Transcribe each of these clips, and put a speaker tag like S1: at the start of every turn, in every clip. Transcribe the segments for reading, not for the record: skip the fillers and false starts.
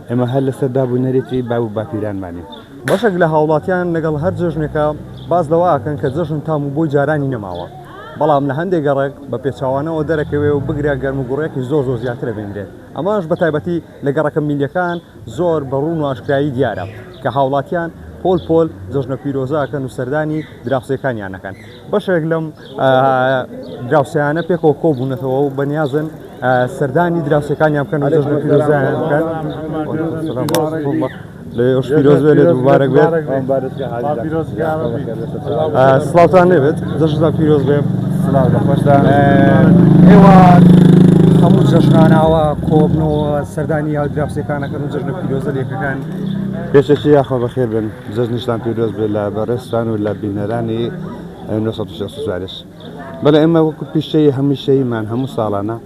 S1: ئێمە هەر لەسەر داب و نەریتی باب و باپیرانمانین.
S2: بەشێک لە هاوڵاتیان لەگەڵ هەر جەژنێکا باس لەوە ئەکەن کە جەژن تام و بۆی جارانی نەماوە، بەڵام لە هەندێک گەڕەک بە پێچەوانەوە دەرەکەوێ و بگرە گەرموگوڕیەکی زۆر زۆر زیاتر ئەبینرێت، ئەمەش بە تایبەتی لە گەڕەکە میللیەکان زۆر بە ڕوون و ئاشکرایی دیارە کە هاوڵاتیان پۆل پۆل جەژنە پیرۆزە ئەکەن و سەردانی دراوسێکانیان ئەکەن. بەشێک لەم دراوسێیانە پێکەوە کۆبوونەتەوە و بەنیازن سەردانی دراوسێکانیان بکەن و جەژنە پیرۆزیان بکەن. لێش پیرۆز بێت لێت مبارەک بێت. سڵاوتان لێبێت جەژنتان پیرۆز بێ.
S1: سڵاو لە خۆشتان.
S2: ئێوە هەموو جەژناناوە کۆبنەوە سەردانی یا دراوسێکانەکەن و جەژنە پیرۆزە لێکەکان.
S1: پێشەکی یاخوا بەخێر بن جەژنیشتان پیرۆز بێت لە بەڕێزتان و لە بینەرانی 964 بەڵێ ئێمە وەکو پیشەی هەمیشەییمان هەموو ساڵانە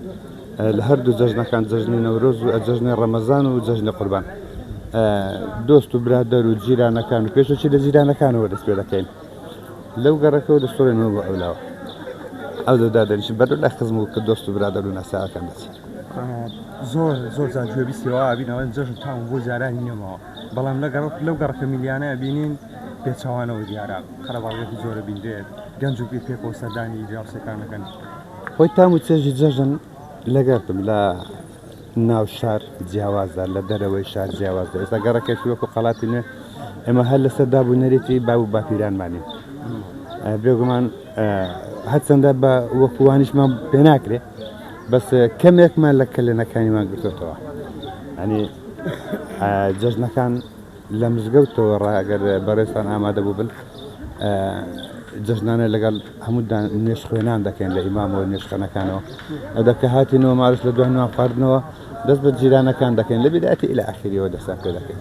S1: لە هەردوو جەژنەکان جەژنی نەورۆز و جەژنی ڕەمەزان و جەژنی قوربان دۆست و برادەر و جیرانەکان و پێشەکی لە جیرانەکانەوە دەست پێ دەکەین لەو گەڕەکەوە دەسوڕێنەوە بۆ ئەولاوە ئەو دادەنیشن بەرەو لای خزم و کە دۆست و برادەر و ناسیاوەکان دەچین.
S2: زۆر زۆر جار گوێبیستی وا ئەبین ئەڵێن جەژن تام بۆ جارانی نەماوە بەڵام لە گەڕەک لەو گەڕەکە میلیانە ئەبینین پێچەوانەوە دیارە قەرەباڵغێکی زۆرە بینرێت گەنج و پیر پێکەوە سەردانی دراوسێکان ئەکەن.
S1: خۆی تام و چێژی جەژن لەگەرتم لە ناو شار جیاوازە لە دەرەوەی شار جیاوازە ئێستا گەڕەکێکی وەکو قەڵاتی نوێ ئێمە هەر لەسەر داب و نەریتی باب و باپیرانمانین بێگومان هەرچەندە بە وەکوانیشمان پێ ناکرێ بەس کەمێکمان لە کەلێنەکانیمان گرتوتەوە ئەنی جەژنەکان لە مزگەوتەوە ڕاگەر بەڕێزتان ئامادە بوو بن جەژنانە لەگەڵ هەموو نوێژ خوێنان دەکەین لە ئیمامەوە نوێژخەنەکانەوە ئەدە کە هاتینەوە مارش لە دوای نوان خواردنەوە دەست بە جیرانەکان دەکەین لە بداتی ئیلە ئاخریەوە دەستان پێ دەکەین.